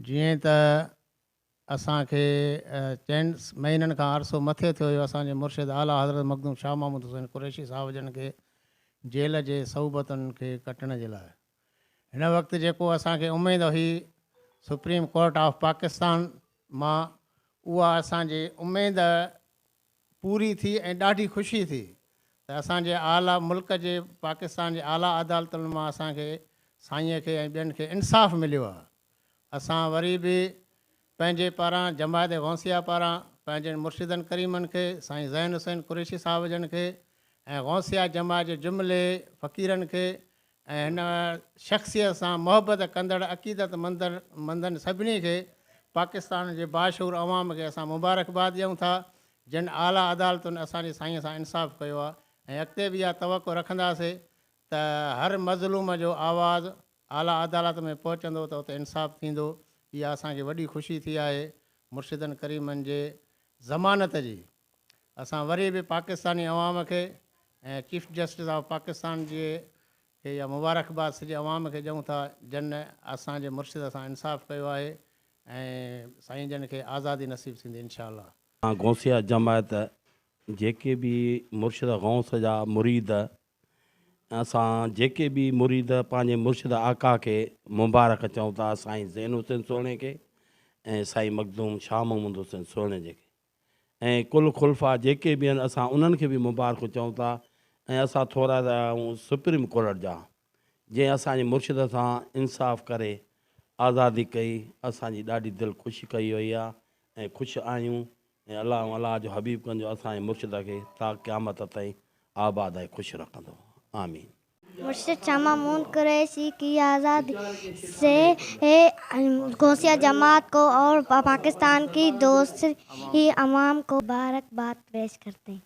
جيئن ته اسان کي چئن مهينن کان عرصو مٿي ٿيو هيو اسان جي مرشد اعليٰ حضرت مخدوم شاهه محمد حسين قريشي صاحب جن کي جيل جي صعوبتن کي ڪٽڻ جي لاء هن وقت جيڪو اسان کي اميد هئي سپريم ڪورٽ آف پاڪستان مان اها اسان جي اميد پوري ٿي ۽ ڏاڍي خوشي ٿي ته اسان جي اعليٰ ملڪ جي پاڪستان جي اعليٰ عدالتن مان اسان کي سائينء کي ۽ ٻين کي انصاف مليو آهي. اسان وري به پنهنجي پاران جماعت غوثيه پاران پنهنجن مرشدن ڪريمن کي سائين زين حسين قريشي صاحب جن کي ۽ غوثيه جماعت جي جملي فقيرن کي ۽ هن شخصيت سان محبت ڪندڙ عقيدت مندن سڀني کي پاڪستان جي باشعور عوام کي اسان مبارڪباد ڏيون ٿا جن اعليٰ عدالتن اسان جي سائين سان انصاف ڪيو آهي ۽ اڳتي به اها توقع رکنداسي ته هر مظلوم جو آواز اعليٰ عدالت ۾ پهچندو ته اتي انصاف ٿيندو، اها اسان کي وڏي خوشي ٿي آهي، مرشدن ڪريمن جي ضمانت جي اسان وري به پاڪستاني عوام کي ۽ چيف جسٽس آف پاڪستان جي کي اها مبارڪباد سڄي عوام کي ڏيون ٿا جن اسان جي مرشد سان انصاف ڪيو آهي ۽ سائين جن کي آزادي نصيب ٿيندي انشاء الله. غوثيه جماعت جيڪي به مرشد غوث جا مريد اسان جيڪي به مريد پنهنجي مرشد آقا کي مبارڪ چئون ٿا سائين زين حسين سهڻي کي ۽ سائين مخدوم شاهه محمد حسين سهڻي جي کي ۽ ڪل خلفاء جيڪي به آهن اسان انهن کي به مبارڪون چئون ٿا ۽ اسان ٿورا آهيون سپريم ڪورٽ جا جنهن اسان جي مرشد سان انصاف ڪري آزادي ڪئي اسان جي ڏاڍي دل خوش ڪئي وئي آهي ۽ خوش آهيون ۽ الله ۽ الله جو حبيب ڪن جو اسان جي مرشد کي تا قيامت تائين آباد ۽ خوش رکندو. آمين. مرشد شاھ محمود قريشي ڪي آزادي سي غوثيه جماعت ڪو اور پاڪستان ڪي دوسري عوام ڪو مبارڪباد پيش ڪرتي هين.